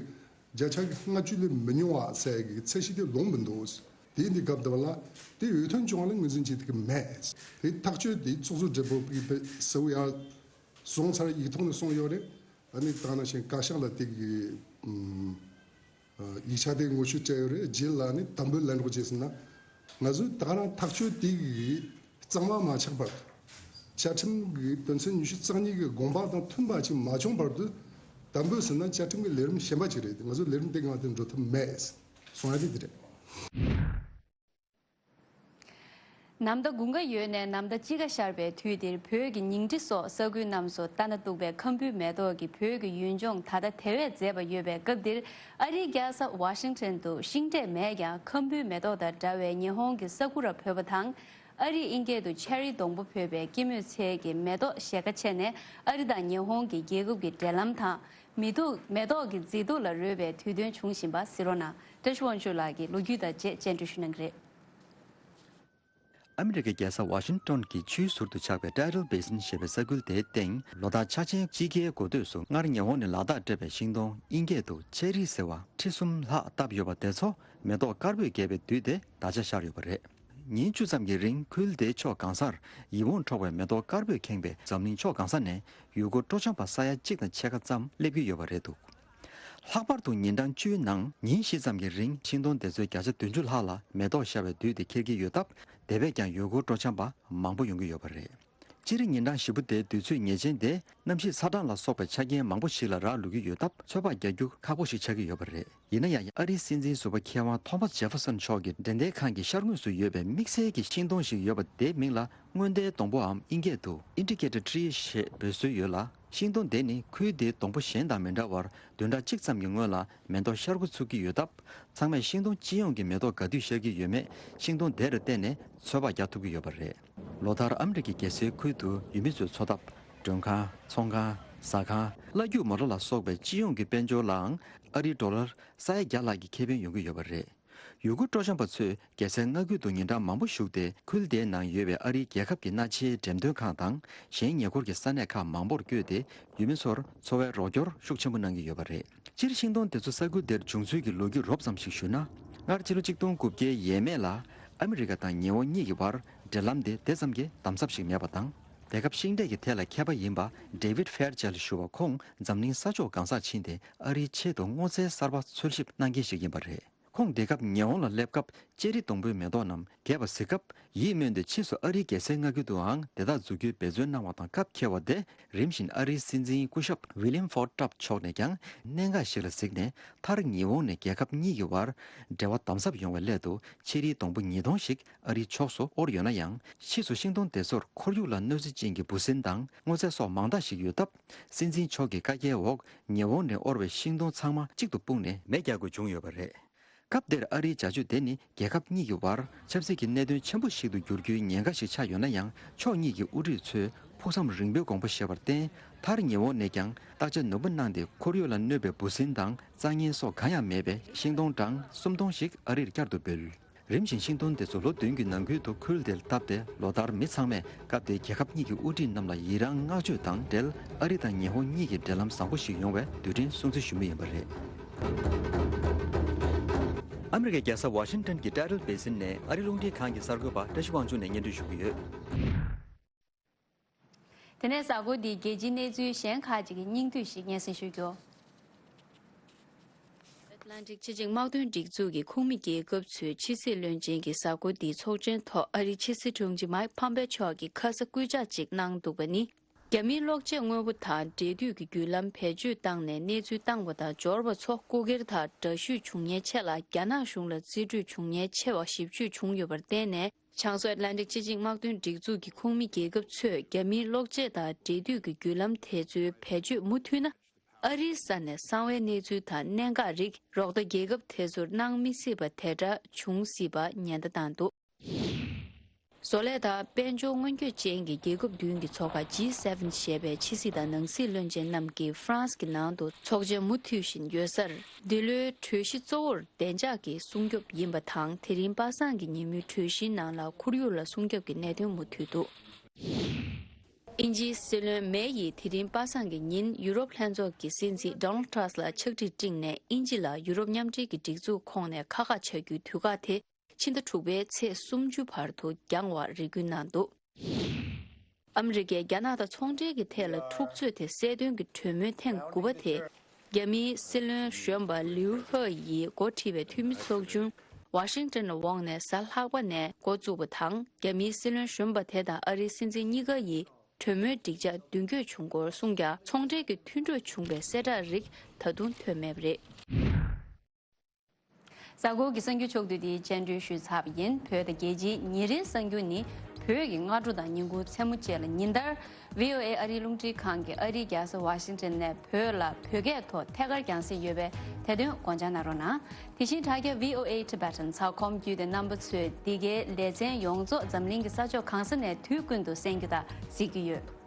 བརྒྱ་ཆ་གི་ལྔ་བཅུ་ལས་མི་ཉུང་བ་ཟེར་གི་ཚད་གཞི་དེ་ལོངས་མི་འདུག་དེ་འདི་སྐབས་དེ་བ་ལ་དེ་འོས་ཐོན་བྱུང་བ་ལ་ངོས་འཛིན་བྱེད་ཐུབ་ཀྱི་མེད། དེ་ཐག་གཅོད་དེ་ཚོགས་གཙོ་སྦྲེལ་པོ་གི་ཟེར་བ་ཡང་སོང་ཚར་ཡིག་ཐོག་ནས་སོང་ཡོད་རེད། ཨ་ནི་ད་ནང་བཞིན་བཀའ་ཤག་ལ་དེ་གི་ཡིག་ཆ་དེ་ངོ་སྤྲོད་བྱས་ཡོད་རེད། རྗེས་ལ་ནི་དམ་འབུལ་ལན་གྲོགས་བྱས་ཟིན་ན། ང་ཚོས་ད་རང་ཐག་གཅོད་དེ་གི་གཙང་མ་མ་ཆགས་བར་དུ། བཅའ་ཁྲིམས་ཀྱི་དོན་ཚན་ཉི་ཤུ་རྩ་གཉིས་ཀྱི་དགོངས་པ་དང་མཐུན་པ་ཅིག་མ་བྱུང་བར་དུ། དམ་འབུལ་ཟེར་ན་བཅའ་ཁྲིམས་ཀྱི་ལས་རིམ་གཞན་པ་ཅིག་རེད། ང་ཚོ་ལས་རིམ་དེ་སྒང་དེ་འགྲོ་ཐུབ་མེད། སོང་ཡ་དེ་དེ་རེད། ནམ་ཟླ་དགུན་ཁ་ཡོལ་ནས་ནམ་ཟླ་དཔྱིད་ཀ་ཤར་བའི་དུས་འདིར། བོད་ཀྱི་ཉིང་ཁྲི་སོགས་ས་ཁུལ་རྣམས་སུ་ལྟ་ན་སྡུག་པའི་ཁམ་བུའི་མེ་ཏོག་གིས་བོད་ཀྱི་ཡུལ་ལྗོངས་ད་ལྟ་དེ་བས་མཛེས་པ་ཡོད་པའི་སྐབས་འདིར། ཨ་རིའི་རྒྱལ་ས་ཝ་ཤིང་ཊོན་དུ་ཤིང་འབྲས་མེད་ཀྱང་། ཁམ་བུའི་མེ་ཏོག་དང་འདྲ་བའི་ཉི་ཧོང་གི་ས་ཀུ་ར་བོད་པ་དང་། ཨ་རིའི་ཨིན་སྐད་དུ་ཆེ་རི་སྡོང་པོ་བོད་པའི་སྐྱེད་མོས་ཚལ་གྱི་མེ་ཏོག་ཞལ་ཁ་ཕྱེ་ནས། ཨ་རི་དང་ཉི་ཧོང་གི་རྒྱལ་ཁབ་ཀྱི་འབྲེལ་ལམ་དང་། མི་ཐུག་མེ་ཏོག་གི་མཛེས་སྡུག་ལ་རོལ་བའི་དུས་སྟོན་བྱུང་བཞིན་པ། གཟིགས་རོགས་གནང་། བཀྲ་ཤིས་དབང་ཕྱུག་ལགས་ཀྱིས་ལོ་རྒྱུས་དང་བཅས་སྙན་སྒྲོན་ཞུ་གནང་གི་རེད། ཨ་མི་རི་ཀའི་རྒྱལ་ས་ཝ་ཤིང་ཊོན་གྱི་ཆུའི་ཟུར་དུ་ཆགས་པའི་Tidal Basin ཞེས་པའི་ས་ཁུལ་དེའི་སྟེང་། ལོ་ལྟར་འཆར་ཅན་དཔྱིད་ཀའི་འགོ་སྟོད་སུ་སྔར་ཉི་ཧོང་ནས་ལག་བསྟར་སྤྲད་པའི་ཤིང་སྡོང་ཨིན་སྐད་དུ་ཆེ་རི་ཟེར་བ་ཁྲི་གསུམ་ལྷག་བཏབ་ཡོད་པ་དེ་ཚོ་མེ་ཏོག་དཀར་པོས་རྒྱས་པའི་དུས་དེ་ད་ཆ་ཤར་ཡོད་པ་རེད། ཉིན་བཅུ་ཙམ་གྱི་རིང་ཁུལ་དེའི་ཕྱོགས་གང་སར་ཡིད་འོང་འཕྲོག་པའི་མེ་ཏོག་དཀར་པོས་ཁེངས་པས། འཛམ་གླིང་ཕྱོགས་གང་ས་ནས་ཡུལ་སྐོར་སྤྲོ་འཆམ་པ་ས་ཡ་གཅིག་དང་ཕྱེད་ཀ་ཙམ་སླེབས་ཀྱི་ཡོད་པ་རེད་འདུག་ལྷག་པར་དུ་ཉིན་གྲངས་བཅུའི་ནང་ཉིན་བཞི་ཙམ་གྱི་རིང་ཤིང་སྡོང་དེ་ཚོའི་བརྒྱ་ཆ་བདུན་ཅུ་ལྷག་ལ་མེ་ཏོག་ཤར་བའི་དུས་དེ་འཁེལ་གྱི་ཡོད་སྟབས། དེ་བས་ཀྱང་ཡུལ་སྐོར་སྤྲོ་འཆམ་པ་མང་པོ་ཡོང་གི་ཡོད་པ་རེད། སྤྱིར་ཉིན་གྲངས་བཞི་པོ་དེའི་དུས་ཚོད་ངེས་ཅན་དེ་གནམ་གཤིས་ཚ་གྲང་ལ་སོགས་པའི་ཆ་རྐྱེན་མང་པོ་ཞིག་ལ་རག་ལུས་ཀྱི་ཡོད་སྟབས། ཚོད་དཔག་རྒྱག་རྒྱུ་ཁག་པོ་ཞིག་ཆགས་ཀྱི་ཡོད་པ་རེད། ཡིན་ན་ཡང་། ཨ་རིའི་སྲིད་འཛིན་ཟུར་པ་མཁས་དབང་ཐོ་མཱས་ཇེ་ཧྥེ་སོན་མཆོག་གི་འགྲེམས་སྟོན་ཁང་གི་ཤར་ངོས་སུ་ཡོད་པའི་དམིགས་བསལ་གྱི་ཤིང་སྡོང་ཞིག་ཡོད་པ་དེའི་མིང་ལ་སྔོན་བརྡའི་སྡོང་པོའམ་ཨིན་སྐད་དུ་Indicator Tree ཞེས་འབོད་སྲོལ་ཡོད་ལ། ཤིང་སྡོང་དེ་ནི་ཁུལ་དེའི་སྡོང་པོ་གཞན་དང་མི་འདྲ་བར། བདུན་ཕྲག་གཅིག་ཙམ་གྱི་སྔོན་ལ་མེ་ཏོག་ཤར་འགོ་ཚུགས་ཀྱི་ཡོད་སྟབས། ཚང་མས་ཤིང་སྡོང་སྤྱི་ཡོངས་ཀྱི་མེ་ཏོག་ག་དུས་ཤར་གྱི་ཡོད་མེད་ཤིང་སྡོང་དེར་བལྟས་ནས་ཚོད་དཔག་རྒྱག་ཐུབ་ཀྱི་ཡོད་པ་རེད། ལོ་ལྟར་ཨ་མི་རི་ཀའི་རྒྱལ་སའི་ཁུལ་དུ་ཡུལ་མི་ཚོའི་འཚོ་ཐབས། མགྲོན་ཁང་། ཚོང་ཁང་། ཟ་ཁང་། གླ་རྒྱུག་མ་རུ་ལ་སོགས་པའི་སྤྱི་ཡོངས་ཀྱི་དཔལ་འབྱོར་ལའང་ཨ་རིའི་ཌོ་ལར་ས་ཡ་བརྒྱ་ལྷག་གི་ཁེ་ཕན་ཡོང་གི་ཡོད་པ་རེད། ཡུལ་སྐོར་སྤྲོ་འཆམ་པ་ཚོས་རྒྱལ་སའི་མངའ་ཁུལ་དུ་ཉིན་གྲངས་མང་པོ་བཞུགས་ཏེ། ཁུལ་དེའི་ནང་ཡོད་པའི་ཨ་རིའི་རྒྱལ་ཁབ་ཀྱི་གནའ་ཆེའི་འགྲེམས་སྟོན་ཁང་དང་གཞན་ཉེ་འཁོར་གྱི་ས་གནས་ཁག་མང་པོར་བསྐྱོད་དེ། ཡུལ་མི་ཚོར་འཚོ་བའི་རོགས་སྐྱོར་ཤུགས་ཆེན་པོ་གནང་གི་ཡོད་པ་རེད། སྤྱིར་ཤིང་སྡོང་དེ་ཚོ་ས་ཁུལ་དེར་བྱུང་ཚུལ་གྱི་ལོ་རྒྱུས་རོབ་ཙམ་ཞིག་ཞུས་ན། སྔར་ཕྱི་ལོ་ཆིག་སྟོང་དགུ་བརྒྱའི་ཡས་མས་ལ་ཨ་མི་རི་ཀ་དང་ཉི་ཧོང་གཉིས་ཀྱི་བར་འབྲེལ་ལམ་དེ་དེ་ཙམ་གྱི་དམ་ཟབ་ཞིག་མེད་པ་དང་། དེ་སྐབས་ཤིང་འབྲས་ཀྱི་ཐད་ལ་མཁས་པ་ཡིན་པ་David Fairchild ཞུ་བ་ཁོང་འཛམ་གླིང་ས་ཕྱོགས་གང་སར་ཕྱིན་ཏེ། ཨ་རིའི་ཆེད་དུ་སྔོ་ཚལ་གསར་པ་འཚོལ་ཞིབ་གནང་མཁན་ཞིག་ཡིན་པ་རེད། ཁོང་དེ་སྐབས་ཉི་ཧོང་ལ་སླེབས་སྐབས་ཅེ་རི་སྡོང་པོའི་མེ་ཏོག་རྣམས་རྒྱས་པ་གཟིགས་སྐབས་ཡིད་སྨོན་ཏེ། ཕྱིས་སུ་ཨ་རིའི་རྒྱལ་སའི་མངའ་ཁུལ་དུའང་དེ་དག་འཛུགས་རྒྱུའི་འབད་བརྩོན་གནང་བ་དང་སྐབས་འཁེལ་བ་དེ། རིམ་བཞིན་ཨ་རིའི་སྲིད་འཛིན་སྐུ་ཞབས་William Ford Taft མཆོག་ནས་ཀྱང་གནད་འགག་ཞིག་ལ་གཟིགས་ནས། མཐར་ཉི་ཧོང་ནས་རྒྱལ་ཁབ་གཉིས་ཀྱི་བར་འབྲེལ་བ་དམ་ཟབ་ཡོང་བའི་སླད་དུ་ཆེ་རིའི་སྡོང་པོ་ཉིས་སྟོང་ཞིག་ཨ་རིའི་ཕྱོགས་སུ་དབོར་ཡོད་ན་ཡང་། ཕྱིས་སུ་ཤིང་སྡོང་དེ་ཚོར་ཁོར་ཡུག་ལ་གནོད་འཚེ་ཅན་གྱི་འབུ་སྲིན་དང་སྔོ་ཚལ་སོགས་མང་དག་ཞིག་ཡོད་སྟབས། སྲིད་འཛིན་མཆོག་གི་བཀའ་རྒྱའི་འོག་ཉི་ཧོང་ནས་དབོར་བའི་ཤིང་སྡོང་ཚང་མ་གཅིག་ཏུ་སྤུངས་ནས་མེ་རྒྱག་དགོས་བྱུང་ཡོད་པ་རེད། སྐབས་དེར་ཨ་རིའི་བྱ་སྤྱོད་དེ་ནི་རྒྱལ་ཁབ་གཉིས་ཀྱི་བར་ཆབ་སྲིད་ཀྱི་གནད་དོན་ཆེན་པོ་ཞིག་ཏུ་འགྱུར་རྒྱུའི་ཉེན་ཁ་ཞིག་ཆགས་ཡོད་ན་ཡང་། ཕྱོགས་གཉིས་ཀྱི་དབུ་ཁྲིད་ཚོས་ཕུགས་བསམ་རིང་པོའི་དགོངས་པ་བཞེས་པར་བརྟེན། མཐར་ཉི་ཧོང་ནས་ཀྱང་བརྟག་དཔྱད་ནན་པོ་གནང་སྟེ། ཁོར་ཡུག་ལ་གནོད་པའི་འབུ་སྲིན་དང་རྩ་ངན་སོགས་གང་ཡང་མེད་པའི་ཤིང་སྡོང་གྲངས་སུམ་སྟོང་ཞིག་ཨ་རིར་བསྐྱར་དུ་འབུལ། རིམ་བཞིན་ཤིང་སྡོང་དེ་ཚོ་ལོ་བདུན་གྱི་ནང་ཁུལ་དུ་ཁུལ་དེར་བཏབ་སྟེ། ལོ་ལྟར་མི་ཚང་མས་སྐབས་དེའི་རྒྱལ་ཁབ་གཉིས་ཀྱི་དབུ་ཁྲིད་རྣམས་ལ་ཡི་རང་བསྔགས་བརྗོད་དང་འབྲེལ། ཨ་རི་དང་ཉི་ཧོང་གཉིས་ཀྱི་འབྲེལ་ལམ་བཟང་པོ་ཞིག་ཡོང་བའི་དུས་དྲན་སྲུང་བརྩི་ཞུ་མུས་ཡིན་པ་རེད། ཨ་མི་རི་ཀའི་རྒྱལ་ས་ཝ་ཤིང་ཊོན་གྱི་Tidal Basin ནས་ཨ་རི་རླུང་འཕྲིན་ཁང་གི་གསར་འགོད་པ་བཀྲ་ཤིས་དབང་ཕྱུག་ནས་སྙན་སྒྲོན་ཞུ་གི་ཡོད། དེ་ནས་གཟའ་འཁོར་འདིའི་རྒྱལ་སྤྱིའི་གནས་ཚུལ་གཞན་ཁག་ཅིག་གི་སྙིང་བསྡུས་ཤིག་སྙན་སེང་ཞུ་རྒྱུ། ཨེཊ་ལན་ཊིག་ཕྱི་ཆིངས་དམག་དོན་སྒྲིག་འཛུགས་ཀྱི་ཁོངས་མི་རྒྱལ་ཁབ་ཚོའི་ཕྱི་སྲིད་བློན་ཆེན་གྱི་གཟའ་འཁོར་འདིའི་ཚོགས་ཆེན་ཐོག་ཨ་རིའི་ཕྱི་སྲིད་དྲུང་ཆེ་མའིག་ཕམ་པེ་མཆོག་གིས་ཁ་ས་སྐུལ་ལྕག་ཅིག་གནང་འདུག་པ་ནི། རྒྱ་མིའི་གློག་ཆས་དངོས་པོ་དང་འབྲེལ་མཐུད་ཀྱི་བརྒྱུད་ལམ་བེད་སྤྱོད་བཏང་ནས་གནས་ཚུལ་བཏང་བ་དང་། འབྱོར་བ་ཚོ་རྐུ་འཁྱེར་དང་འདྲ་བཤུས་བྱུང་ཉེན་ཆེ་ལ། རྒྱ་ནག་གཞུང་ལ་རྩིས་སྤྲོད་བྱུང་ཉེན་ཆེ་བ་ཞིབ་དཔྱོད་བྱུང་ཡོད་པར་བརྟེན་ནས། བྱང་མཚོ་ཨེཊ་ལན་ཊིག་ཕྱི་ཆིངས་དམག་དོན་སྒྲིག་འཛུགས་ཀྱི་ཁོངས་མི་རྒྱལ་ཁབ་ཚོས་རྒྱ་མིའི་གློག་ཆས་དང་འབྲེལ་མཐུད་ཀྱི་བརྒྱུད་ལམ་དེ་ཚོའི་བེད་སྤྱོད་མུ་མཐུད་ན། ཨ་རིའི་ས་ནས་གསང་བའི་གནས་ཚུལ་དང་གནད་འགག་རིགས་རོགས་ཟླ་རྒྱལ་ཁབ་དེ་ཚོར་གནང་མི་སྲིད་པ་དེ་འདྲ་འབྱུང་སྲིད་པ་ཉེན་བརྡ་བཏང་འདུག་བཟོ་ལས་དང་དཔལ་འབྱོར་སྔོན་སྐྱོད་ཅན་གྱི་རྒྱལ་ཁབ་བདུན་གྱི་ཚོགས་ཁག་ཇི་སེ་ཝེན་ཞེས་པའི་ཕྱི་སྲིད་དང་ནང་སྲིད་བློན་ཆེན་རྣམས་ཀྱིས་ཧྥ་རན་སི་གི་ནང་དུ་ཚོགས་ཆེན་མུ་མཐུད་བཞིན་ཡོད་སར། འདི་ལོའི་གྲོས་གཞི་གཙོ་བོར་བདེ་འཇགས་ཀྱི་སྲུང་སྐྱོབ་ཡིན་པ་དང་། དེ་རིང་པ་སངས་ཀྱི་ཉིན་མོའི་གྲོས་གཞིའི་ནང་ལ་ཁོར་ཡུག་ལ་སྲུང་སྐྱོབ་ཀྱི་གནད་དོན་མུ་མཐུད་འདུག་དབྱིན་ཇིའི་སྲིད་བློན་མེ་ཡིས་དེ་རིང་པ་སངས་ཀྱི་ཉིན་ཡུ་རོབ་ལྷན་ཚོགས་ཀྱི་སྲིད་འཛིན་ཌོ་ནལ་ཊྲམ་ལ་ཕྱག་བྲིས་སྤྲིངས་ནས། དབྱིན་ཇི་ལ་ཡུ་རོབ་མཉམ་འབྲེལ་གྱི་སྒྲིག་འཛུགས་ཁོངས་ནས་ཁག་ཁག་ཆགས་རྒྱུའི་དུས་བཀག་དེ་ཕྱི་ཟླ་དྲུག་པའི་ཚེས་སུམ་ཅུ་བར་དུ་འགྱངས་བར་རེ་སྐུལ་གནང་འདུག་ཨ་མི་རི་ཀས་རྒྱ་ནག་དང་ཚོང་འབྲེལ་གྱི་ཐད་ལ་འཁྲུག་རྩོད་དེ་སེལ་དོན་གྱི་གྲོས་མོལ་ཐེངས་དགུ་པ་དེ། རྒྱ་མིའི་སྲིད་བློན་གཞོན་པ་ལིའུ་ཧེ་ཡིས་འགོ་ཁྲིད་པའི་འཐུས་མི་ཚོགས་ཆུང་ཝ་ཤིང་ཊོན་ལ་འོངས་ནས་གཟའ་ལྷག་པ་ནས་འགོ་བཙུགས་པ་དང་། རྒྱ་མིའི་སྲིད་བློན་གཞོན་པ་དེ་དང་ཨ་རིའི་སྲིད་འཛིན་གཉིས་ཀ་ཡིས་གྲོས་མོལ་སྒྲིག་འཇགས་མདུན་སྐྱོད་བྱུང་སྐོར་གསུངས་ཀྱང་། ཚོང་འབྲེལ་གྱི་མཐུན་གྲོས་བྱུང་བའི་གསལ་བསྒྲགས་རིགས་ད་དུང་ཐོན་མེད་པ་རེད། གཟའ་འཁོར་གྱི་གསར་འགྱུར་ཕྱོགས་བསྡུས་འདི་སྤྱན་འདྲེན་ཞུས་ཚར་བ་ཡིན། བོད་དང་རྒྱལ་སྤྱིའི་ཉིན་རེའི་གསར་འགྱུར་ནི་བོད་ཀྱི་སྔ་དྲོ་དང་ཉིན་གུང་མཚན་མོ་བཅས་ལ་ཉིན་ལྟར་བྷི་ཨོ་ཨེ་ཨ་རིའི་རླུང་འཕྲིན་ཁང་གི་ཨ་རིའི་རྒྱལ་ས་ཝ་ཤིང་ཊོན་ནས་བོད་ལ་བོད་སྐད་ཐོག་ཐད་ཀར་རྒྱང་སྲིང་ཡོད་པས། དེ་དོན་དགོངས་འཇགས་གནང་རོགས་གནང་། དེ་བཞིན་དྲ་རྒྱ་བྷི་ཨོ་ཨེ་ཊི་བྷེ་ཊན་ཚ་ཁོམ་བརྒྱུད་དེ་རྣམ་པ་ཚོས་འདི་གའི་ལེ་ཚན་ཡོངས་རྫོགས་འཛམ་གླིང་གི་ས་ཕྱོགས་གང་ས་ནས་དུས་ཀུན་ཏུ་གསན་རྒྱུ་དང་གཟིགས་རྒྱུ་ཡོད།